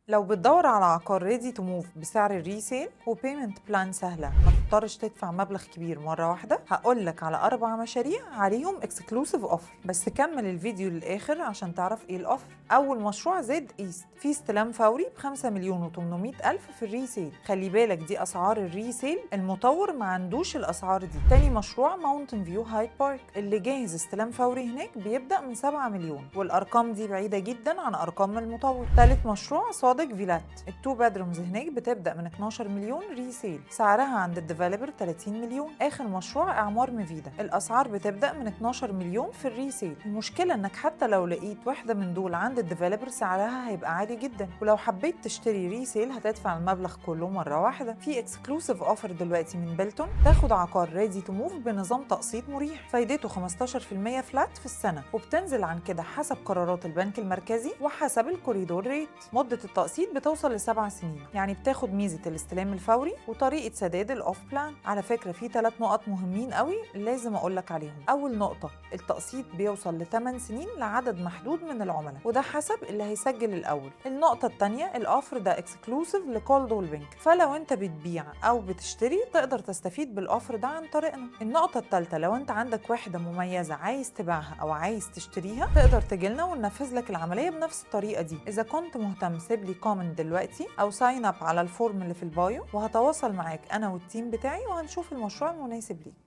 لو بتدور على عقار ready to move بسعر ال resale و payment plan سهله، ما تضطرش تدفع مبلغ كبير مرة واحده، هقول لك على اربع مشاريع عليهم exclusive offer، بس كمل الفيديو للاخر عشان تعرف ايه ال offer. اول مشروع زد ايست، في استلام فوري ب 5 مليون و800 الف في ال resale. خلي بالك، دي اسعار ال resale، المطور ما عندوش الاسعار دي. تاني مشروع ماونتن فيو هايد بارك، اللي جاهز استلام فوري هناك بيبدا من 7 مليون، والارقام دي بعيدة جدا عن ارقام المطور. تالت مشروع صادق فيلات، ال two bedrooms هناك بتبدا من 12 مليون resale، سعرها عند ال developer 30 مليون. اخر مشروع اعمار مفيده، الاسعار بتبدا من 12 مليون في ال resale. المشكلة انك حتى لو لقيت واحدة من دول عند ال developer سعرها هيبقى عالي جدا، ولو حبيت تشتري resale هتدفع المبلغ كله مرة واحده. في exclusive offer دلوقتي من بلتون، تاخد عقار ready to move بنظام تقسيط مريح، فايدته 15% flat في السنه، وبتنزل عن كده حسب قرارات البنك المركزي وحسب ال corridor rate. مده التقسيط بتوصل ل7 سنين، يعني بتاخد ميزة الاستلام الفوري وطريقه سداد ال off plan. على فكره، في ثلاث نقط مهمين قوي لازم اقول لك عليهم. اول نقطه، التقسيط بيوصل ل8 سنين لعدد محدود من العملاء، وده حسب اللي هيسجل الاول. النقطة الثانيه، ال offer ده exclusive لكولدويل بنك، فلو انت بتبيع او بتشتري تقدر تستفيد بال offer ده عن طريقنا. النقطة الثالثه، لو انت عندك وحده مميزة عايز تبيعها او عايز تشتريها تقدر تجيلنا وننفذ لك العملية بنفس الطريقة دي. اذا كنت مهتم سيب لي comment دلوقتي او sign up على ال form اللي في ال bio، وهتواصل معاك انا وال team بتاعي وهنشوف المشروع المناسب ليك.